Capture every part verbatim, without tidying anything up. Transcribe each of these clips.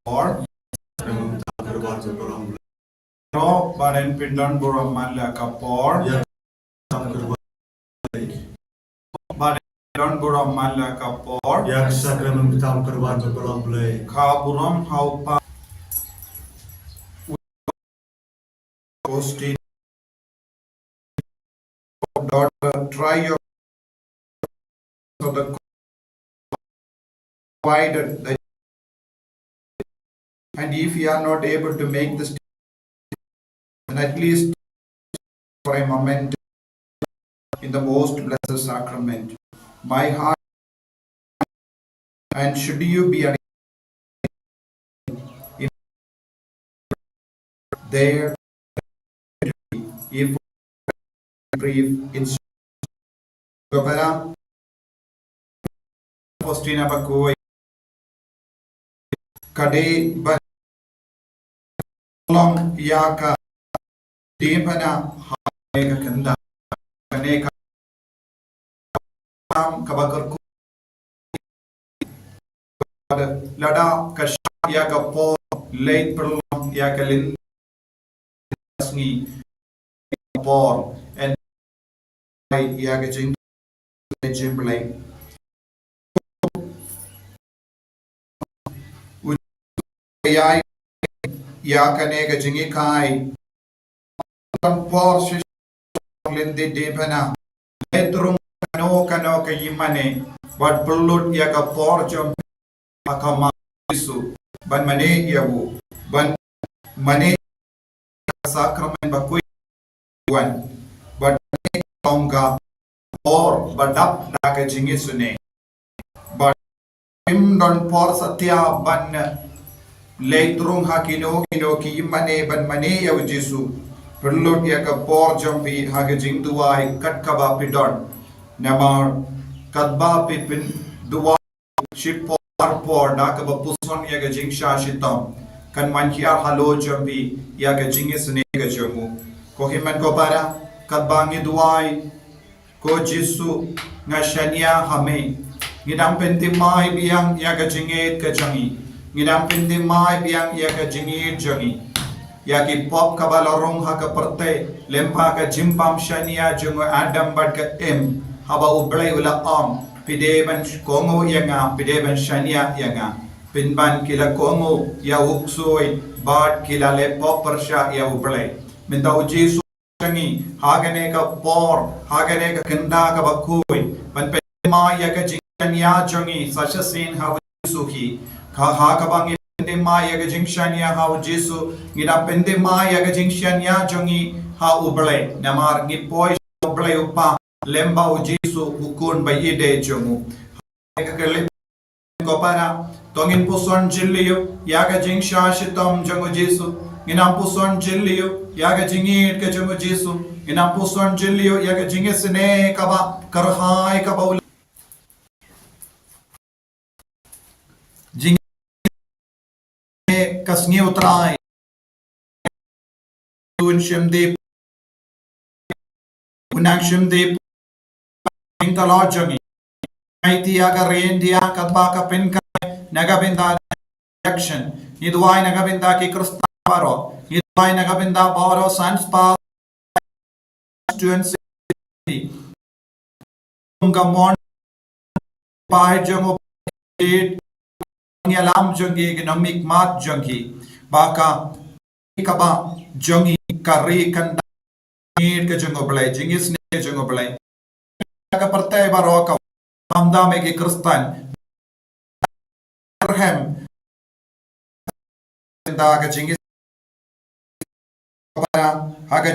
por. Ro baden pyndon burom man la ka por. Baden pyndon burom man la ka por. Ïa ka sakramen bynta kyrwan jong ka long Blei. Ka burom ha u pa. Augustine. Daughter, try your so the provided that, and if you are not able to make this, then at least for a moment in the most blessed sacrament, my heart, and should you be unable, there if brief in Gopara Faustina Bakui Kade ba long ïa ka dei bana ha ka kynda kane ka kam kaba kyrkhu lada ka shah ïa ka por leit pyrlong ïa ka lynti sngi por en ïa ka jing jing Blei. U ïa ïa kane ka jingïakai. Kan por shi lynti dei bana. Leit rung kano kano ka ïing mane bad pynlut ïa ka por jong ha ka ma Jisu ban mane ïa u ban mane sakramen ba khuid wan bad mane tong ka por ba dap da ka jingïaseng bad im don por satia ban leit rung ha kino kino ki ïing mane ban mane ïa u Jisu. Pynlut ïa ka por jong phi ha ka jingduwai kat kaba phi don. Namar katba phi pynduwai shipor arpor da kaba puson ïa ka jingshah shitom kan man hiar halor jong phi ïa ka jingisynei ka jong u. Ko hynmen ko para, katba ngi duwai, ko Jisu, nga shaniah ha me. Ngi dang pynthymmai biang ïa ka jingngeit ka jong ngi. Ngi dang pynthymmai biang ïa ka jingngeit jong ngi. Ïa ki pop kaba la rung ha ka pyrthei lyngba ka jingbym shaniah jong u Adam bad ka Im, haba u Blei u la ong, phi dei ban kohnguh ïa nga, phi dei ban shaniah ïa nga. Pynban ki la kohnguh ïa u ksuid bad ki la leh pop pyrshah ïa u Blei. Mynta u Jisu jong ngi ha kane ka por, ha kane ka kynda kaba khuid ban pynthymmai ïa ka jingshaniah jong ngi sa shisien ha u Jisu hi. Ka ha kaba ngi pynthymmai ïa ka jingshaniah ha u Jisu, ngi dang pynthymmai ïa ka jingshaniah jong ngi ha u Blei. Namar ngi poi sha u Blei u Pa lyngba u Jisu u Khun ba ïeit jong u. Ka kali ko para, to ngin puson jylliew ïa ka jingshah shitom jong u Jisu. Ngin ym puson jylliew ïa ka jingngeit ka jong u Jisu. Ngin ym puson jylliew ïa ka jingisynei kaba kyrhai kaba u Jing ka sngi u Trai. Un shim dip. Un nang shim dip. Jing ka lo jong ngi. Ai ti ïa ka ri India katba ka pynkai na ka bynta election. Ngi duwai na ka bynta ki Khristan baroh. Ngi duwai na ka bynta baroh san spah constituency. Ka mon pa jong u ïalam jong ki economic mat jong ki ba ka kaba jong ki ka ri kan da ka jong u Blei, jingisynei jong u Blei. Ka pyrthei baroh ka am da me ki Khristan. Abraham da ka jingis ha ka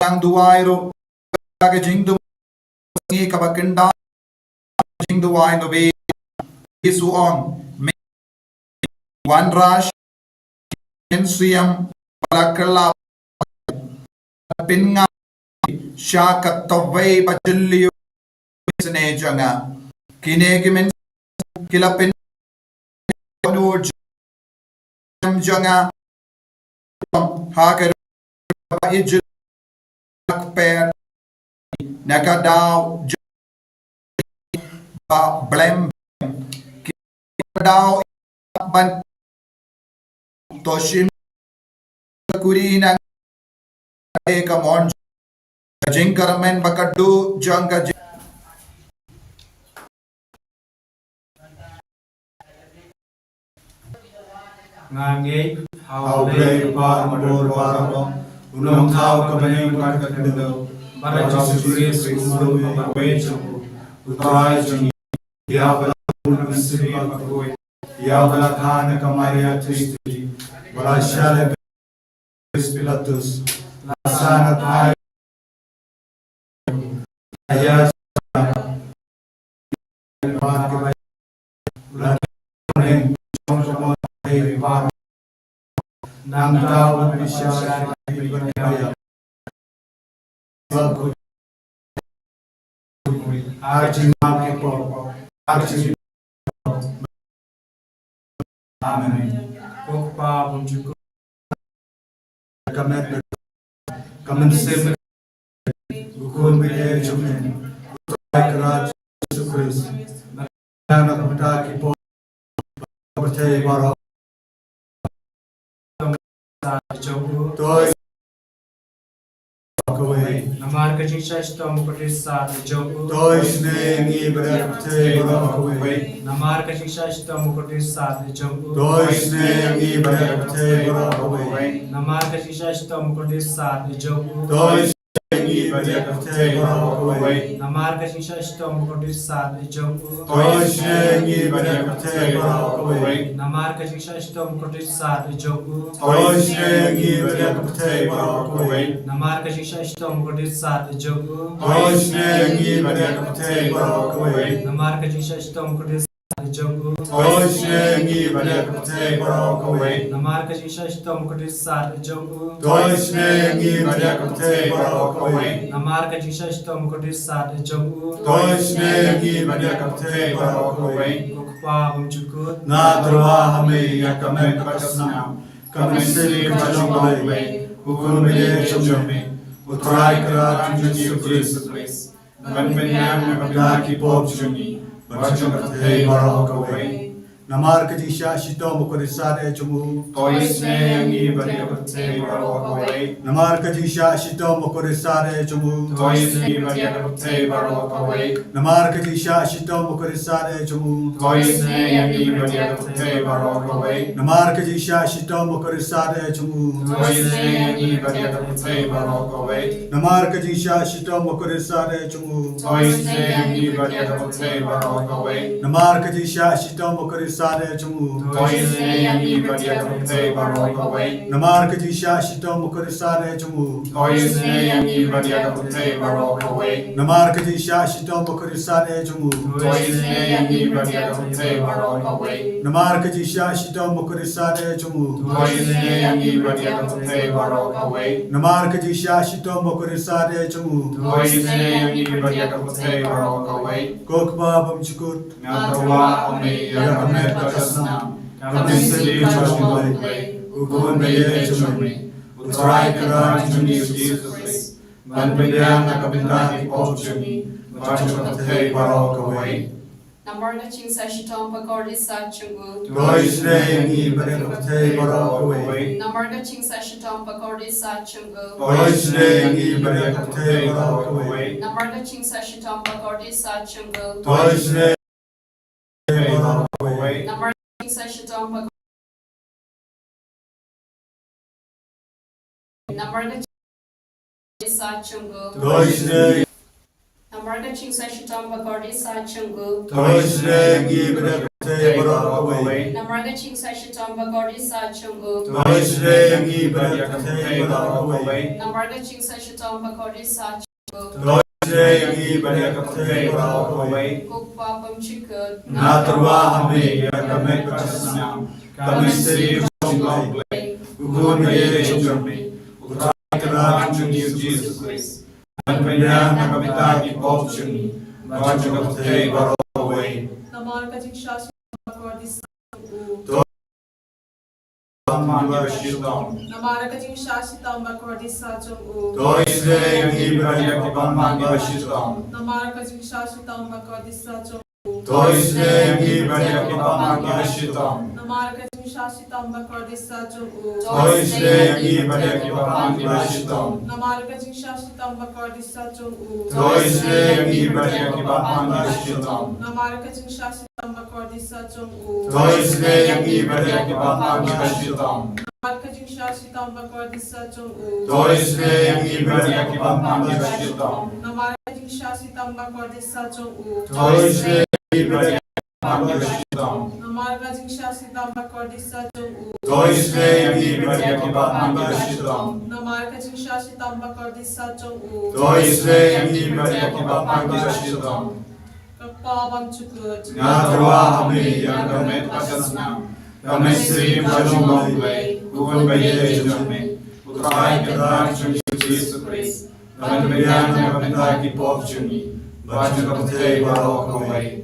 jingduwai ruh, ha ka jingduwai kaba kynda jingduwai no be Jisu ong me wanrah sha mynsiem ba la kylla pynngam sha ka tawei ba jylliew sne jong nga. Kine ki mynsiem ki la pynnud jong nga ha ka ba ijil per na ka daw jong ba blem ki daw ban To shim ka kuri nang ka mon ka jingkyrmen ba ka duh jong ka jing. Nga ngeit ha U Blei U Kpa Mardor baroh, U Nongthaw ka bneng bad ka khyndew, bad U Jisu Khrist U Khun uba marwei jong u, U Trai jong ngi, ïa uba la bun na ka mynsiem bakhuid, ïa uba la kha na ka Maria Theisotti, ba la shah leh Pilatus, la sah na thaiñ, la ïaid sha nangta u la dep ha ka mon ka dei baroh. Nangta u la bishar ïa ki bad ki ïa Arjun ma ki pop. Arjun. Amen. Ko Kpa bymjukut. Ka met, ka mynsiem, U Khun ba ïeit jong me, U Trai Kynrad Jisu Khrist, na ka bynta ki pop, pyrthei baroh. To kawei. Namar ka jingshah shitom bakordit sat jong u. To isynei ïa ngi bad ïa ka pyrthei baroh kawei. Namar ka jingshah shitom bakordit sat jong u. To isynei ïa ngi bad ïa ka pyrthei baroh kawei. Namar ka jingshah shitom bakordit sat jong u. To isynei ïa ngi bad ïa ka pyrthei baroh kawei. Namar ka jingshah shitom bakordit sat jong u. To isynei ïa ngi bad ïa ka pyrthei baroh kawei. Namar ka jingshah shitom bakordit sat jong u. To isynei ïa ngi bad ïa ka pyrthei baroh kawei. Namar ka jingshah shitom bakordit sat jong u. To isynei ïa ngi bad ïa ka pyrthei baroh kawei. Namar ka jingshah shitom bakordit sat jong u. To isynei ïa ngi bad ïa ka pyrthei baroh kawei. Namar ka jingshah shitom bakordit sat jong u. To isynei ïa ngi bad ïa ka pyrthei baroh kawei. Namar ka jingshah shitom bakordit sat jong u. To isynei ïa ngi bad ïa ka pyrthei baroh kawei. Ko Kpa bymjukut. Nga tyrwa ha me ïa ka met bad ka snam, ka mynsiem ka jong U Blei, U Khun ba ïeit jong me, U Trai Kynrad jong ngi Jisu Khrist, ban pynïaid na ka bynta ki pop jong ngi bad jong ka pyrthei baroh kawei. Namar ka jingshah shitom bakordit sat jong u. To isynei ïa ngi bad ïa ka pyrthei baroh kawei. Namar ka jingshah shitom bakordit sat jong u. To isynei ïa ngi bad ïa ka pyrthei baroh kawei. Namar ka jingshah shitom bakordit sat jong u. To isynei ïa ngi bad ïa ka pyrthei baroh kawei. Namar ka jingshah shitom bakordit sat jong u. To isynei ïa ngi bad ïa ka pyrthei baroh kawei. Namar ka jingshah shitom bakordit sat jong u. To isynei ïa ngi bad ïa ka pyrthei baroh kawei. Namar ka jingshah shitom bakordit sat jong u. To isynei ïa ngi bad ïa ka pyrthei baroh kawei. Namar ka jingshah shitom bakordit sat jong u. To isynei ïa ngi bad ïa ka pyrthei baroh kawei. Namar ka jingshah shitom bakordit sat jong u. To isynei ïa ngi bad ïa ka pyrthei baroh kawei. Namar ka jingshah shitom bakordit sat jong u. To isynei ïa ngi bad ïa ka pyrthei baroh kawei. Namar ka jingshah shitom bakordit sat jong u. To isynei ïa ngi bad ïa ka pyrthei baroh kawei. Ko Kpa bymjukut. Nga tyrwa ha me ïa ka met bad ka snam, ka mynsiem ka jong U Blei, U Khun ba ïeit jong me, U Trai Kynrad jong ngi Jisu Khrist, ban pynïaid na ka bynta ki pop jong ngi bad jong ka pyrthei baroh kawei. Namar ka jingshah shitom bakordit sat jong u. To isynei ïa ngi bad ïa ka pyrthei baroh kawei. Namar ka jingshah shitom bakordit sat jong u. To isynei ïa ngi bad ïa ka pyrthei baroh kawei. Namar ka jingshah shitom bakordit sat jong u. To isynei ïa ngi bad ïa ka pyrthei baroh kawei. Namar ka jingshah shitom bakordit Namar ka jingshah shitom bakordit sat jong u. To isynei. Namar ka jingshah shitom bakordit sat jong u. To isynei ïa ngi bad ïa ka pyrthei baroh kawei. Namar ka jingshah shitom bakordit sat jong u. To isynei ïa ngi bad ïa ka pyrthei baroh kawei. Namar ka jingshah shitom bakordit sat To isynei ïa ngi bad ïa ka pyrthei baroh kawei. Ko Kpa bymjukut. Nga tyrwa ha me ïa ka met bad ka snam, ka mynsiem ka jong U Blei, U Khun ba ïeit jong me, U Trai Kynrad jong ngi Jisu Khrist, ban pynïaid na ka bynta ki pop jong ngi bad jong ka pyrthei baroh kawei. Namar ka jingshah shitom bakordit sat jong u. To Namar ka jingshah shitom. Namar ka jingshah shitom bakordit sat jong u. To isynei ïa ngi bad ïa ki bymman kiba shitom. Namar ka jingshah shitom bakordit sat jong u. To isynei ïa ngi bad ïa ki bymman kiba shitom. Namar ka jingshah jingshah shitom ba kordit sa jong u. To isynei ïa ngi bad ïa kiba pang kiba shitom. Namar ka jingshah shitom ba kordit sa jong u. To isynei ïa ngi bad ïa kiba pang kiba shitom. Namar ka jingshah shitom ba kordit sa jong u. To isynei ïa ngi bad ïa kiba pang kiba shitom. Namar ka jingshah shitom ba kordit sa jong u. To isynei ïa ngi bad ïa kiba pang kiba shitom. Namar ka jingshah shitom ba kordit sa jong u. To isynei ïa ngi bad ïa kiba pang kiba shitom. Namar ka jingshah shitom ba kordit sa jong u. To isynei ïa ngi bad ïa kiba pang kiba shitom. Namar ka jingshah shitom ba kordit sa jong u. To isynei ïa ngi bad ïa kiba pang kiba shitom. Ko Kpa Bymjukut. Nga tyrwa ha me ïa ka met bad ka snam, ka mynsiem ka jong U Blei, U Khun ba ïeit jong me, U Trai Kynrad jong ngi U Jisu Khrist, ban pynbiang na ka bynta ki pop jong ngi bad jong ka pyrthei baroh kawei.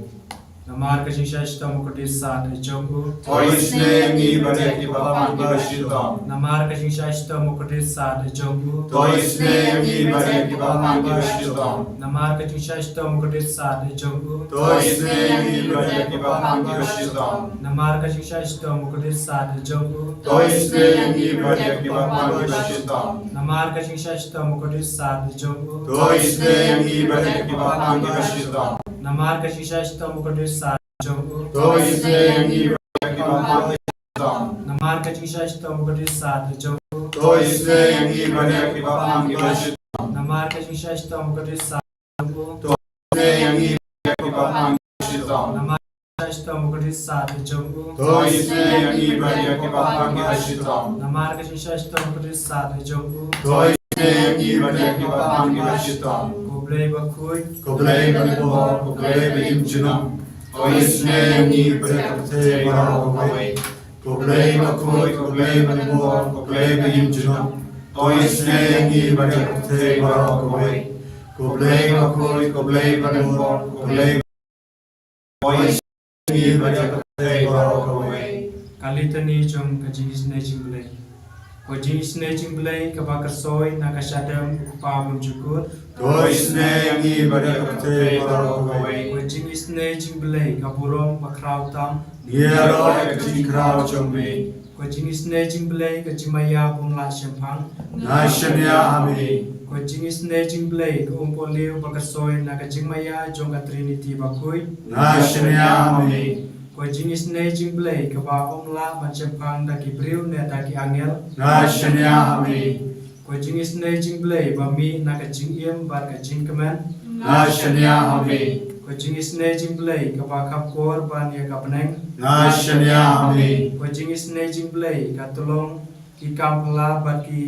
Namar ka jingshah shitom ba kordit sa jong u. To isynei ïa ngi bad ïa kiba pang kiba shitom. Namar ka jingshah shitom ba kordit sa jong u. To isynei ïa ngi bad ïa kiba pang kiba shitom. Namar ka jingshah shitom ba kordit sa jong u. To isynei ïa ngi bad ïa kiba pang kiba shitom. Namar ka jingshah shitom ba kordit sa jong u. To isynei ïa ngi bad ïa kiba pang kiba shitom. Namar ka jingshah shitom ba kordit sa jong u. To isynei ïa ngi bad ïa kiba pang kiba shitom. Namar ka jingshah shitom ba kordit sa jong u. To isynei ïa ngi bad ïa kiba pang kiba shitom. Namar ka jingshah shitom ba kordit sa jong u. To isynei ïa ngi bad ïa kiba pang kiba shitom. Namar ka jingshah shitom ba kordit sa jong u. To isynei ïa ngi bad ïa kiba pang kiba shitom. Namar ka jingshah shitom ba kordit sa jong u. To isynei ïa ngi bad ïa kiba pang kiba shitom. Namar ka jingshah shitom ba kordit sa jong u. To isynei ïa ngi bad ïa kiba pang kiba shitom. Ko Blei bakhuid, ko Blei ba lyngkot, ko Blei ba im junom. To isynei ïa ngi bad ïa ka pyrthei baroh kawei. Ko Blei bakhuid, ko Blei ba lyngkot, ko Blei ba im junom. To isynei ïa ngi bad ïa ka pyrthei baroh kawei. Ko Blei bakhuid, ko Blei ba lyngkot, ko Blei, to isynei ïa ngi bad ïa ka pyrthei baroh kawei. Ka Litani jong ka jingisynei jingblei. Ko jingisynei jingblei kaba kyrsoi na ka shadem U Kpa Bymjukut. To isynei ïa ngi bad ïa ka pyrthei baroh kawei. Ko jingisynei jingblei ka burom ba khraw tam. Ïaroh ïa ka jingkhraw jong me. Ko jingisynei jingblei ka jingmaïa bym lah shemphang. Nga shaniah ha me. Ko jingisynei jingblei ka umpohliew ba kyrsoi na ka jingmaïa jong ka Trinity bakhuid. Nga shaniah ha me. Ko jingisynei jingblei kaba ym lah ban shemphang da ki briew ne da ki angel. Nga shaniah ha me. Ko jingisynei jingblei ba mih na ka jingim bad ka jingkmen. Nga shaniah ha me. Ko jingisynei jingblei kaba khapkor ban ïa ka bneng. Nga shaniah ha me. Ko jingisynei jingblei ka tyllong ki kam phylla bad ki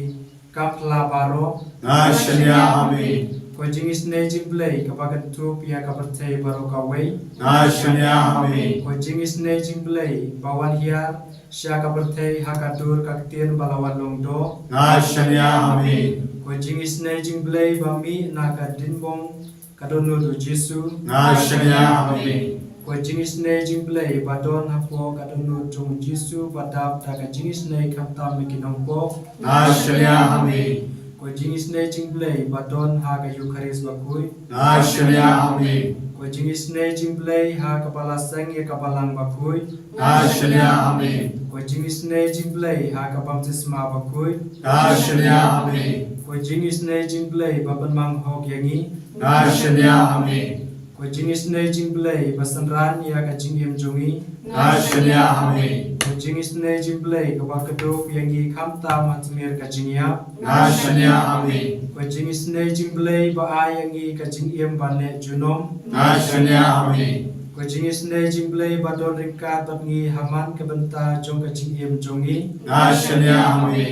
kam phylla baroh. Nga shaniah ha me. Ko jingisynei jingblei kaba kynthup ïa ka pyrthei baroh kawei. Nga shaniah ha me. Ko jingisynei jingblei ba wan hiar sha ka pyrthei ha ka dur ka ktien ba la wan long doh. Nga shaniah ha me. Ko jingisynei jingblei ba mih na ka diengphna ka dohnud U Jisu. Nga shaniah ha me. Ko jingisynei jingblei ba don hapoh ka dohnud jong U Jisu ba dap da ka jingisynei khamtam na ki nongpop. Nga shaniah ha me. Ko jingisynei jingblei ba don ha ka Eukharist bakhuid. Nga shaniah ha me. Ko jingisynei jingblei ha kaba la seng ïa ka balang bakhuid. Nga shaniah ha me. Ko jingisynei jingblei ha ka baptisma bakhuid. Nga shaniah ha me. Ko jingisynei jingblei ba pynmang hok ïa ngi. Nga shaniah ha me. Ko jingisynei jingblei ba synran ïa ka jingim jong ngi. Nga shaniah ha me. Ko jingisynei jingblei kaba kdup ïa ngi khamtam ha tmier ka jingïap. Nga shaniah ha me. Ko jingisynei jingblei ba ai ïa ngi ka jingim ba neh junom. Nga shaniah ha me. Ko jingisynei jingblei ba don ryngkat bad ngi ha man ka bynta jong ka jingim jong ngi. Nga shaniah ha me.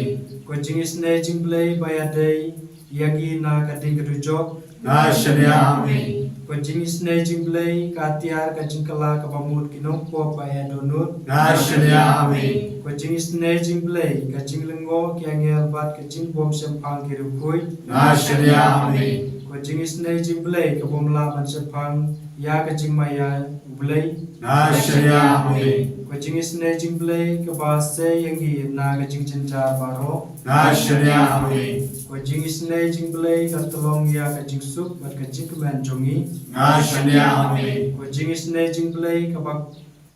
Ko jingisynei jingblei ba ïadei ïa ngi na ka ding ka dujok. Nga shaniah ha me. Ko jingisynei jingblei ka tiar ka jingkylla kaba mut ki nongpop ba eh dohnud. Nga shaniah ha me. Ko jingisynei jingblei ka jinglyngngoh ki angel bad ka jingbym shemphang ki riewkhuid. Nga shaniah ha me. Ko jingisynei jingblei ka bym lah ban shemphang ïa ka jingmaïa U Blei. Nga shaniah ha me. Ko jingisynei jingblei kaba sei ïa ngi na ka jingjynjar baroh. Nga shaniah ha me. Ko jingisynei jingblei ka tyllong ïa ka jingsuk bad ka jingkmen jong ngi. Nga shaniah ha me. Ko jingisynei jingblei kaba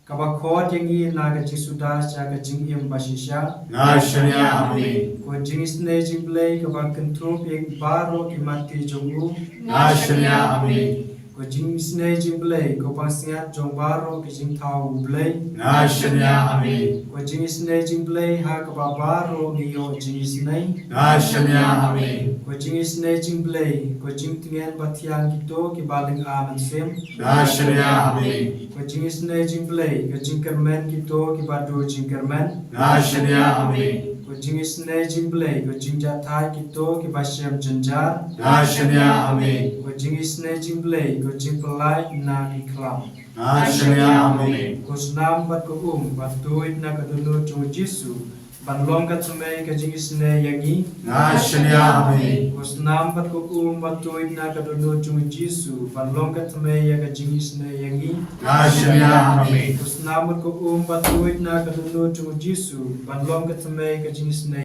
kaba khot ïa ngi na ka jingsuda sha ka jingim bashisha. Nga shaniah, Ami. Ko jingisynei jong U Blei kaba kynthup ïa baroh ki matti jong u. Nga shaniah, Ami. Ko jingisynei jong U Blei ko pansngiat jong baroh ki jingthaw U Blei. Nga shaniah, Ami. Ko jingisynei jong U Blei ha kaba baroh ngi ïoh jingisynei. Nga shaniah, Ami. Ko jingisynei jong U Blei ko jingtngen bathiang kito kiba lynga mynsiem. Nga shaniah, Ami. Ko jingisynei jong U Blei ko jingkyrmen kito kiba duh jingkyrmen. Nga shaniah, Ami. Ko jingisynei jong U Blei ko jingjahthait kito kiba shem jynjar. Nga shaniah, Ami. Ko jingisynei jong U Blei ko jingpyllait na ki khlam. Nga shaniah, Ami. Ko snam bad ko um ba tuid na ka dohnud jong U Jisu ban long ka thymmei ka jingisynei ïa ngi. Nga shaniah, Ami. Ko snam bad ko um ba tuid na ka dohnud jong U Jisu ban long ka thymmei ïa ka jingisynei ïa ngi. Nga shaniah, Ami. Ko snam bad ko um ba tuid na ka dohnud jong U Jisu ban long ka thymmei ka jingisynei